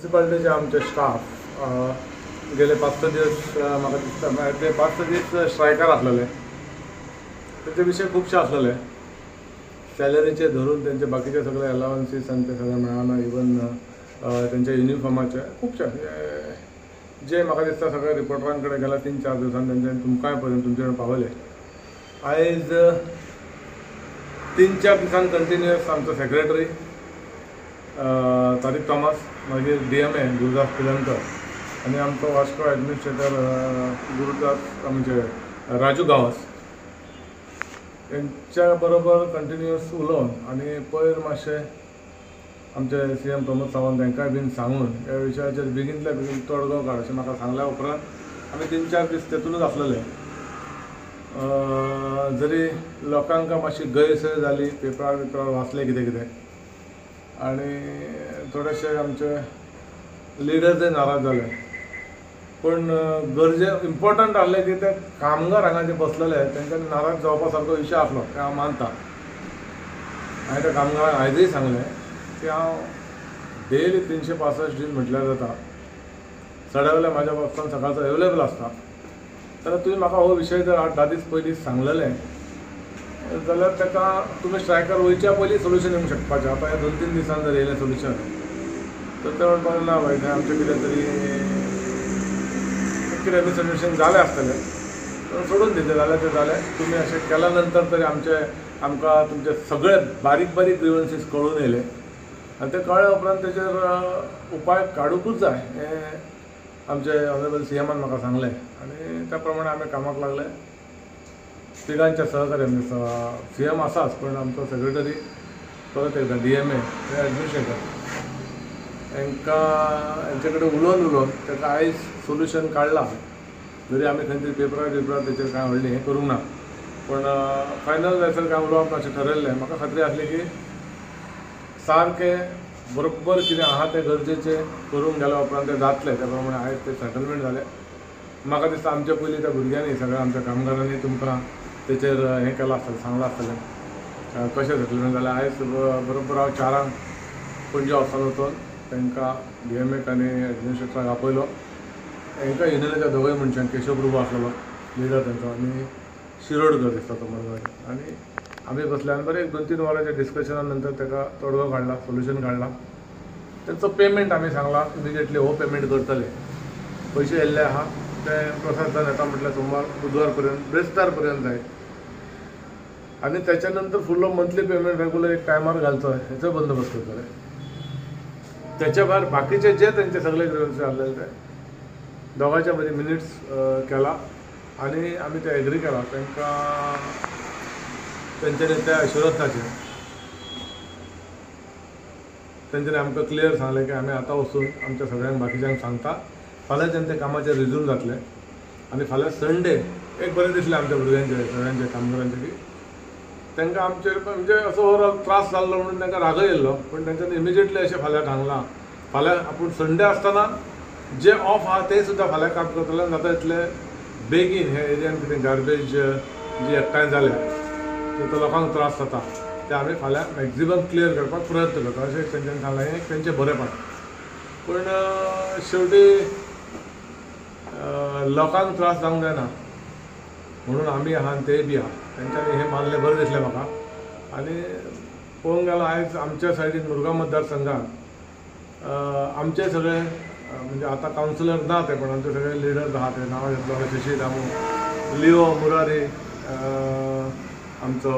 म्युनिसिपालिटीचे आमचे स्टाफ गेले 5-6 दीस म्हाका दिसता ते 5-6 दीस स्ट्रायकार आसलेले. तेचे विशय खुबशे आसलेले, सॅलरीचे धरून तेंचे बाकीचे सगळे अलावन्सीस आनी ते सगळे मेळना, इवन तेंच्या युनिफॉर्माचे खुबशे जे म्हाका दिसता सगळे रिपोर्टरां कडेन गेला 3-4 दिवसांनी तेंच्यानी तुमकांय पर्यंत तुमचे कडेन पावयले. आयज 3-4 दिसान कंटिन्युअस आमचो सेक्रेटरी तारीक थॉमस, मागीर DMA Gurudas Pilankar आनी आमचो वास्को एडमिनिस्ट्रेटर गुरुदास म्हणजे राजू गांवस हेंच्या बरोबर कंटिन्युअस उलोवन आनी पयर मातशें आमचे CM Pramod Sawant हेंकांय बीन सांगून ह्या विशयाचेर बेगीनल्या बेगीन तोडगो काड अशें म्हाका सांगल्या उपरांत आमी 3-4 दीस तेतूनच आसलेले. जरी लोकांक मातशी गैरसोय जाली, पेपरार बिपरार वाचले कितें कितें आनी थोडेशे आमचे लिडर्सय नाराज जाले, पूण गरजे इम्पॉर्टंट आहलें की ते कामगार हांगा जे बसलेले तेंच्यांनी नाराज जावपा सारको विशय आसलो तें हांव मानता. हांवें त्या कामगारांक आयजय सांगलें की हांव डेली 365 दीस म्हटल्यार जाता सड्या वयल्या म्हाज्या बॉक्सान सकाळचो अवेलेबल आसता, जाल्यार तुमी म्हाका हो विशय जर 8-10 दीस पयलीं सांगलेले जाल्यार ताका तुमी स्ट्रायकार वयच्या पयलीं सोल्युशन येवंक शकपाचें. आतां ह्या 2-3 दिसान जर येयलें सोल्युशन तर ते म्हणपाक ना बाय, थंय आमचें कितें तरी कितें मिसअंडरस्टँडींग जालें आसतलें, तर सोडून दिलें जाल्यार तें जालें. तुमी अशें केल्या नंतर तरी आमचे आमकां तुमचे सगळे बारीक बारीक ग्रिवन्सीस कळून येयले आनी ते कळ्ळ्या उपरांत तेचेर उपाय काडुंकूच जाय हें आमचे ऑनरेबल CMान म्हाका सांगलें आनी त्या प्रमाणे आमी कामाक लागले. तिगांच्या सहकार्यान, CM आसाच पण आमचो सेक्रेटरी परत एकदां DMA administrator हेंकां हेंचे कडेन उलोवन उलोवन ताका आयज सोल्युशन काडलां. जरी आमी खंय तरी पेपरार बिपरार तेचेर कांय व्हडलें हें करूंक ना, पूण फायनल जायसर कांय उलोवप ना अशें ठरयल्लें. म्हाका खात्री आसली की सारकें बरोबर कितें आहा तें गरजेचें करूंक गेल्या उपरांत तें जातलें. त्या प्रमाणे आयज तें सेटलमेंट जालें. म्हाका दिसता आमच्या पयलीं त्या भुरग्यांनी सगळ्या आमच्या कामगारांनी तुमकां तेचेर हें केलां आसतलें, सांगलां आसतलें कशें सेटलमेंट जालें. आयज बरोबर हांव 4 पणजे ऑफिसान वचून तांकां DMAक आनी एडमिनिस्ट्रेटराक आपयलो. हेंकां युनियनाच्या दोगूय मनशांक, केशव प्रभू आसलेलो लिडर तांचो आनी शिरोडकर दिसता तो मडगांवचो, आनी आमी बसले आनी बरें 2-3 वरांच्या डिस्कशना नंतर ताका तोडगो काडला, सोल्युशन काडला. तेंचो पेमेंट आमी सांगला इमिजिएटली हो पेमेंट करतले, पयशे येयल्ले आहा ते प्रोसेस जावन येता म्हटल्यार सोमवार बुधवार पर्यंत ब्रेस्तार पर्यंत जायत आनी त्याच्या नंतर फुडलो मंथली पेमेंट रेगुलर एक टायमार घालचो हेचो बंदोबस्त करतले. त्याच्या भायर बाकीचे जे तेंचे सगळे ग्रिवन्सीस आसलेले ते दोगांच्या मदीं मिनिट्स केला आनी आमी ते एग्री केला. तांकां तेंच्यांनी त्या एश्युरन्साचेर तेंच्यांनी आमकां क्लियर सांगलें की आमी आतां वचून आमच्या सगळ्यांक बाकीच्यांक सांगता फाल्यांच्यान ते कामाचेर रिज्यूम जातलें. आनी फाल्यां संडे एक बरें दिसलें आमच्या भुरग्यांचें सगळ्यांचे कामगारांचें की तांकां आमचेर म्हणजे असो ओवरऑल त्रास जाल्लो म्हणून तांकां रागय येयल्लो, पूण तेंच्यांनी इमिजिएटली अशें फाल्यां सांगलां फाल्यां आपूण संडे आसतना जे ऑफ आहा ते सुद्दां फाल्यां काम करतले जाता इतले बेगीन ह्या एरियान कितें गार्बेज जी एकठांय जाल्या तेचो लोकांक त्रास जाता ते आमी फाल्यां मॅक्झिमम क्लियर करपाक प्रयत्न करता अशें तेंच्यांनी सांगलें. हें तेंचें बरेंपण, पूण शेवटी लोकांक त्रास जावंक जायना म्हणून आमी आहा आनी तेय बी आहा. तेंच्यांनी हें मानलें, बरें दिसलें म्हाका. आनी पळोवंक गेल्यार आयज आमच्या सायडीन मुरगांव मतदारसंघात आमचे सगळे म्हणजे आतां कावन्सिलर ना ते, पण आमचे सगळे लिडर्स आहा ते नांवां घेतलो जाल्यार शशी दामू, लिओ मुरारी, आमचो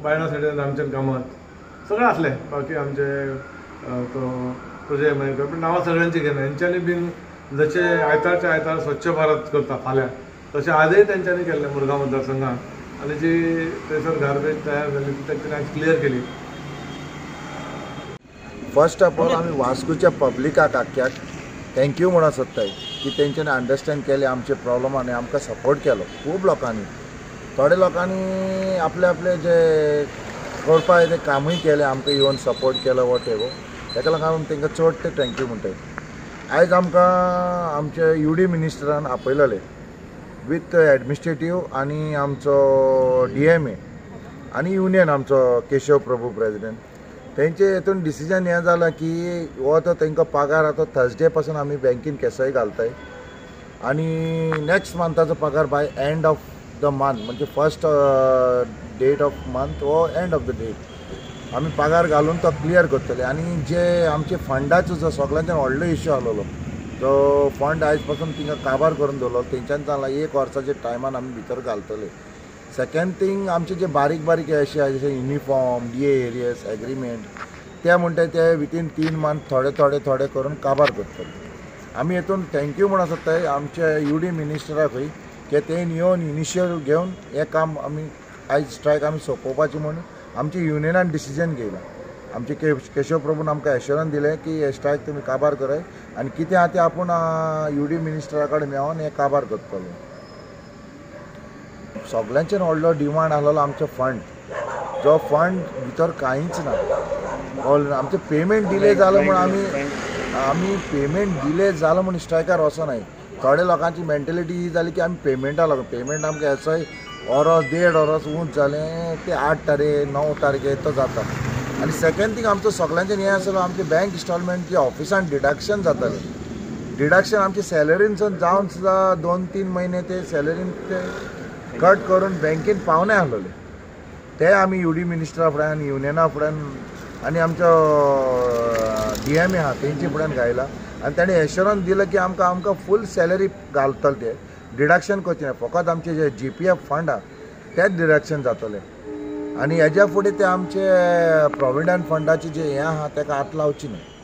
बायणा सायडीन रामचंद कामत, सगळे आसले. बाकी आमचे तो प्रजय मयेकर, पण नांवां सगळ्यांची घेना. हेंच्यांनी बीन जशें आयतारच्या आयतार स्वच्छ भारत करता फाल्यां तशें आजय तेंच्यांनी केल्लें मुरगांव मतदारसंघात आनी जी थंयसर गार्बेज तयार जाली ती तेंच्यांनी आयज क्लियर केली. फर्स्ट ऑफ ऑल आमी वास्कोच्या पब्लिकाक आख्याक thank you म्हणूंक सोदताय की तेंच्यांनी अंडरस्टँड केलें आमचे प्रॉब्लम आनी आमकां सपोर्ट केलो. खूब लोकांनी, थोडे लोकांनी आपले आपले जे करपा तें कामूय केलें, आमकां येवन सपोर्ट केलो what ever, ताका लागून आमी तांकां चड ते thank you म्हणटाय. आयज आमकां आमचे UD मिनिस्टरान आपयलेले विथ एडमिनिस्ट्रेटीव आनी आमचो DMA आनी युनियन आमचो केशव प्रभू प्रेजिडेंट, तेंचे हेतून डिसिजन हें जालां की हो तो तांकां पगार आतां थर्सडे पासून आमी बँकेन केसय घालताय आनी नेक्स्ट मंथाचो पगार by end of the month म्हणजे फर्स्ट डेट ऑफ मंथ वो एंड ऑफ the date आमी पगार घालून तो क्लियर करतले. आनी जे आमचे फंडाचो जो सगळ्यांच्यान व्हडलो इश्यू आसलेलो जो फंड आयज पासून तिंगा काबार करून दवरलो तेंच्यान जालां एक वर्साच्या टायमान आमी भितर घालतले. सेकेंड थींग आमचे जे बारीक बारीक अशे आसा जशे युनिफॉर्म, डीए एरियर्स, एग्रीमेंट ते म्हणटा ते वितीन 3 मंथ थोडे थोडे थोडे करून काबार करतले. आमी हेतून thank you म्हणून सोदताय आमच्या यू डी मिनिस्टराकूय की तेणी येवन इनिशिएटीव घेवन हें काम आमी आयज स्ट्रायक आमी सोंपोवपाचें म्हूण आमच्या युनियनान डिसिजन घेयलां. आमचे केशव प्रभून आमकां एश्योरन्स दिलें की हे स्ट्रायक तुमी काबार कराय आनी कितें आहा तें आपूण यू डी मिनिस्टरा कडेन मेळोन हें काबार करतलो. सगळ्यांच्यान व्हडलो डिमांड आसलेलो आमचो फंड, जो फंड भितर कांयच ना. आमचें पेमेंट डिले जालो म्हूण आमी पेमेंट डिले जालो म्हूण स्ट्रायकार वचोनाय. थोडे लोकांची मेंटेलिटी ही जाली की आमी पेमेंटा लागून पेमेंट आमकां येसोय वरस देड वरस उंच जालें ते 8 तारीख 9 तारखे तो जाता. आनी सेकेंड थींग आमचो सगळ्यांच्यान हें आसलो आमचें बँक इन्स्टॉलमेंट जे ऑफिसान डिडक्शन जातालें, डिडक्शन आमचे सॅलरीनसून जावन सुद्दां 2-3 म्हयने ते सॅलरीन ते कट करून बँकेन पावनाय आसलेले. ते आमी यू डी मिनिस्टरा फुड्यान, युनियना फुड्यान आनी आमचो डी एम ए आहा तेंचे फुड्यान घायला आनी ताणें एश्योरन्स दिलें की आमकां आमकां फूल सॅलरी घालतले, ते डिडक्शन करचें ना, फकत आमचे जे जी पी एफ फंड आहा तेच डिडक्शन जातलें. आनी हेज्या फुडें ते आमचे प्रोविडंट फंडाचे जे हें आहा ताका हात लावचे न्हय.